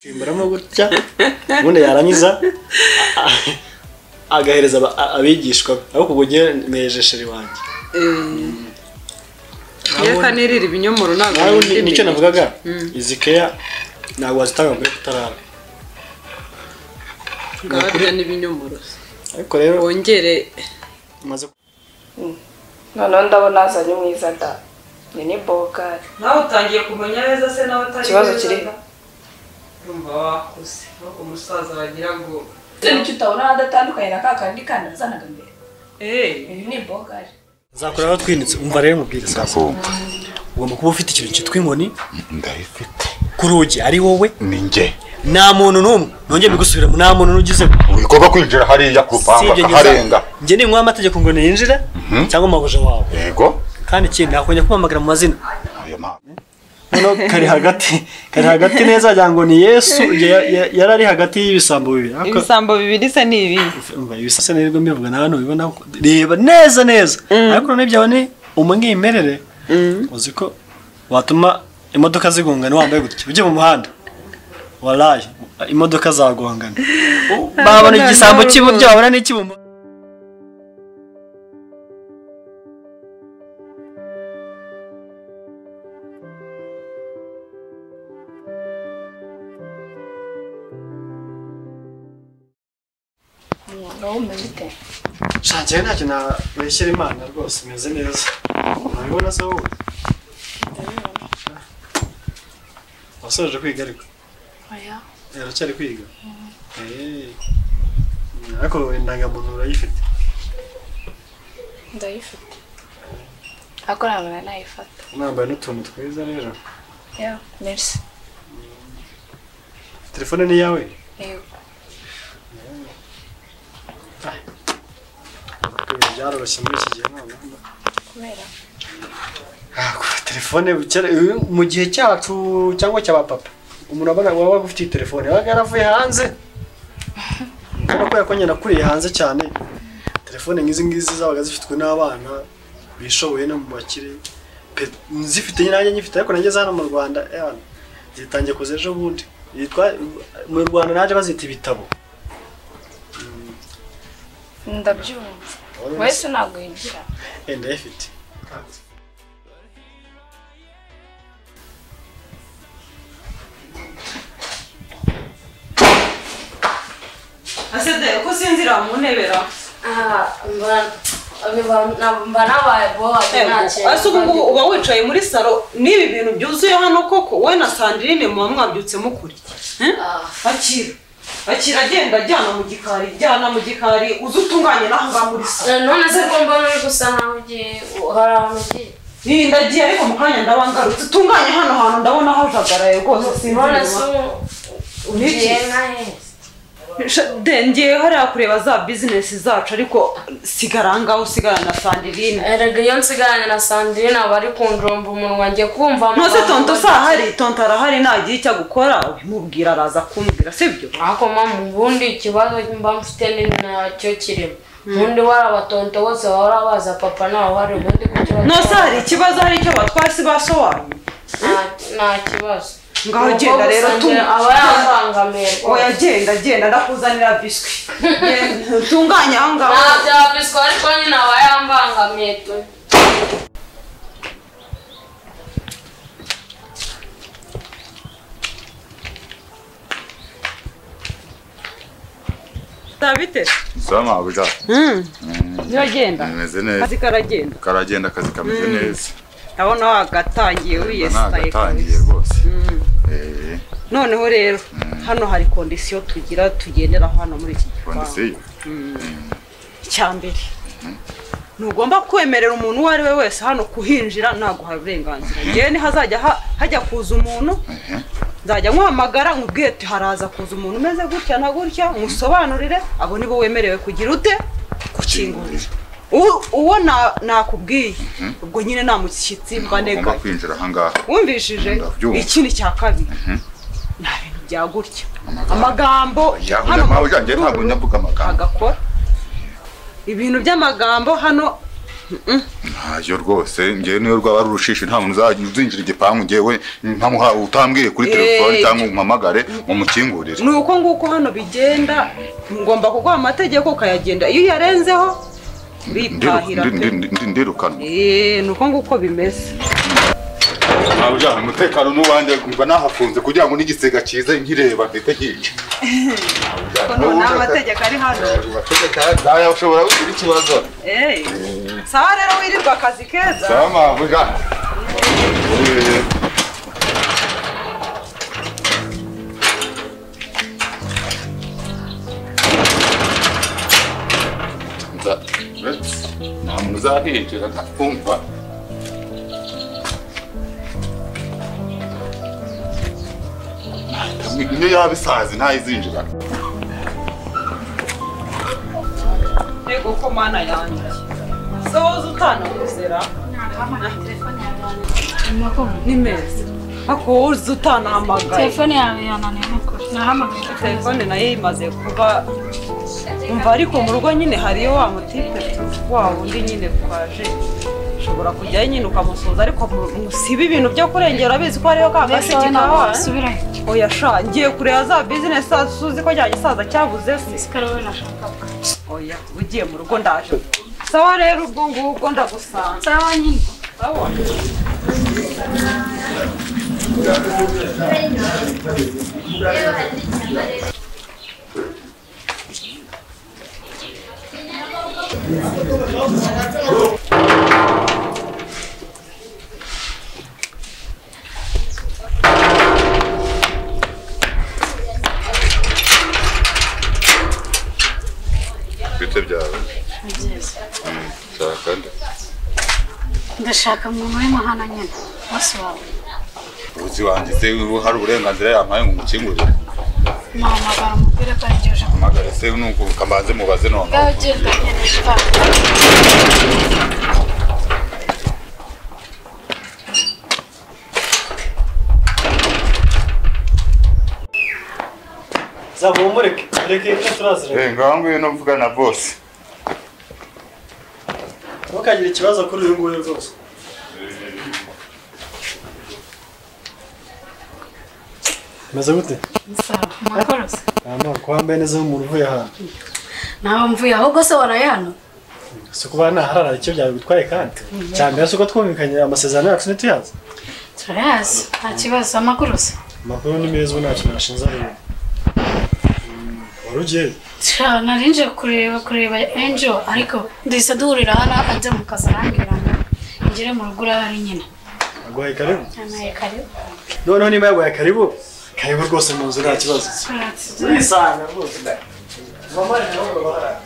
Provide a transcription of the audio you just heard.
Imbaramo gutya ubundi yarangiza agahereza abigishwa ariko ubwo ngiye meje sheri wanjye. Reka nirira ibinyomoro ntabwo nicyo navugaga. Izi keya ntabwo wazitanga mbere kutarara. Ngabarya n'ibinyomoro. Ariko rero wongere maze noneho ndabona azanye mwiza da. Ni bogari. Nawe utangiye kumenya neza se nawe atari ikibazo kiri. Urumva wakuze umusaza wagira ngo nicyo utabona adatandukanye na kakandi kandi azanaga mbere. Ibi ni bogari. Nzakora aho twinitse umva rero mubwire sasa. Ugomba kuba ufite ikintu cyitwa inkoni. Ndayifite. Ku rugi ari wowe? Ni nge. Nta muntu n'umwe nongeye mbigusubira nta muntu n'ugize. Ugomba kwinjira hariya ku rupangu akaharenga. Nge ni nkwa amategeko ngo niyinjire cyangwa mabuja wawe. Yego. Kandi ikindi nakongera kumamagara mu mazina. Ayo ma. Noneho kari hagati neza wagira ngo ni Yesu yarari hagati y'ibisambo bibiri. Ibisambo bibiri se ni ibi? Umva ibisase nirwo mbivuga na hano ubibona reba neza neza. Ariko none byawe ni umwimerere. Uzi ko watuma imodoka zigongana wambaye gutya ujye mu muhanda. Wallahi imodoka zagongana. Babona igisambo cy'iburyo babona n'icy'ibumoso. Shanjye ntacyo nabeshyira Imana rwose meze neza. Urabibona se wowe? Wasoje kwiga ariko? Oya. Uracyari kwiga? Ariko indangamuntu urayifite? Ndayifite. Ariko ntabwo nayifata. Nambaye n'utuntu twiza rero. Yeah, merci. Telefone ni iyawe? Yego. Byaroroshye muri iki gihe none. Kubera? Telefone mu gihe cyacu cyangwa cy'aba papa umuntu abona wabaga ufite telefone yabaga yaravuye hanze. Kubera ko yakongera nakuriye hanze cyane. Telefone nk'izi ngizi zabaga zifitwe n'abana bishoboye no mu bakire. Nzifite nanjye nyifite ariko nageze hano mu Rwanda zitangiye kuza ejo bundi. Yitwa mu Rwanda naje bazita ibitabo. Ndabyumva. Wese ntabwo yigira. Ndayifite. Asede uko sinzira mu ntebera. Mba nabaye boha ntacyo. Ase ubu uba wicaye muri salo n'ibi bintu byuzuye hano koko wowe na Sandrine muba mwabyutse mukuri. Akira. Akira agenda ajyana mu gikari jyana mu gikari uze utunganye naho ngaho muri salo. None se ko mbona uri gusa nkaho ugiye hari ahantu ugiye. Ni ndagiye ariko mu kanya ndabangarutse utunganye hano hantu ndabona hajagaraye rwose sinzi. None se ugiye nka hehe? Ngiye hariya kureba za bizinesi zacu ariko sigara ngaho usigara na Sandrine. Erega iyo nsigaranye na Sandrine aba ari kunjomba umunwa ngiye kumva. Nose tonto sahari tonto arahari nagiye icyo gukora ubimubwira araza kumbwira sibyo? Ariko mama ubundi ikibazo mba mfite ni nacyo kirimo. Ubundi wari tonto bose bahora baza papa nawe hari ubundi kukibazo. Nose hari ikibazo hari icyo batwasi basobanuye? Nta kibazo. Ngaho genda rero aba yambangamiye. Oya genda genda ndakuzanira biswi. Tunganya aho ngaho. Nta bya biswi ariko nyine aba yambangamiye tu. Tabite. Sama abuja. Niragenda. Meze neza. Kazi karagenda. Karagenda akazi kameze neza. Ndabona wagatangiye wiyesitaye kabisa. Rwose. Noneho rero hano hari kondisiyo tugira tugendera hano muri iki gipangu. Kondisiyo? Icyambere ntugomba kwemerera umuntu uwo ari we wese hano kuhinjira naguhaye uburenganzira. Ngewe nihazajya hajya kuza umuntu nzajya nkuhamagara nkubwire ati haraza kuza umuntu umeze gutya na gutya nkusobanurire abo nibo wemerewe kugira ute gukingurira. Uwo nakubwiye ubwo nyine nta mushyitsi mba nega kwinjira aha ngaha. Wumvishije? Ikindi cya kabiri nta bintu bya gutya amagambo hano ntabwo ndavuga amagambo agakora ibintu by'amagambo hano Ntayo rwose ngewe niyo rwaba ari urushishi nta muntu uzinjira igipangu ngewe ntamuha utambwiye kuri telefone cyangwa umpamagare ngo mukingurire. Ni uko nguko hano bigenda, ngomba kuguha amategeko ukayagenda, iyo uyarenzeho bitahira pe. Ndirukanwa. Ni uko nguko bimeze. Mabuja umutekano n'uwanjye mba nahafunze kugira ngo n'igisega cyiza nkireba ndetse nkica. Ko none amategeko ari hano. Amategeko aya ushobora kugira ikibazo. Sawa rero wirirwa akazi keza. Sawa mabuja. Nta muntu uzahinjira ntakumva. Niyo yaba isazi ntayizinjira. Yego ko mana yanjye. Soza utanakuzera. Ni meza. Ako uzi utanahamagaye. Telefone yawe yananiye nukuri. Nahamagaye telefone nayo imaze kuba umva, ariko mu rugo nyine hariyo wa mutipe wa wundi nyine twaje. Ushobora kujyayo nyine ukamusuhuza, ariko musibe ibintu byo kurengera abizi ko hariyo ka gashiki kawe. Oya sha, ngiye kureba za business uzi ko cya gisaza cyabuze se. Oya, ugiye mu rugo ndaje. Sawa rero ubwo ngubwo ndagusanga. Sawa nyine. Sawa. Bite byawe? Shaka nde? Ndashaka umuntu urimo hano nyine. Bose wawe. Uzi wanjye se hari uburenganzira yampaye ngo umukingurire? Muhamagara umubwire ko ari jye uje. Muhamagare se nuko ukambanze mubaze none. Ngaho genda nyine shaka. Zabumureke, mureke turaziranye. Ngaho ngwino mvuga na boss. Ntukagire ikibazo kuri uyu nguyu rwose. Meze gute? Sawa, amakuru se? Amakuru wambaye neza nk'umuntu uvuye ahantu. Ntawe mvuye ahubwo se waraye hano? Si kuba naharara icyo byaba bitwaye kandi. Cyane se uko twumvikanye amasezerano yacu ntituyazi? Turayazi, nta kibazo. Amakuru se? Amakuru ni meza ubu nta kintu nashinze rero. Wari ugiye? Nari nje kureba Angel, ariko duhise duhurira hano ajya mu kazi arambwira ngo ngere mu rugo urahari nyine. Aguhaye karibu? Yampaye karibu. Noneho niba yaguhaye karibu, karibu rwose mu nzu nta kibazo. Urisanga rwose. Mama ari nawe bahari.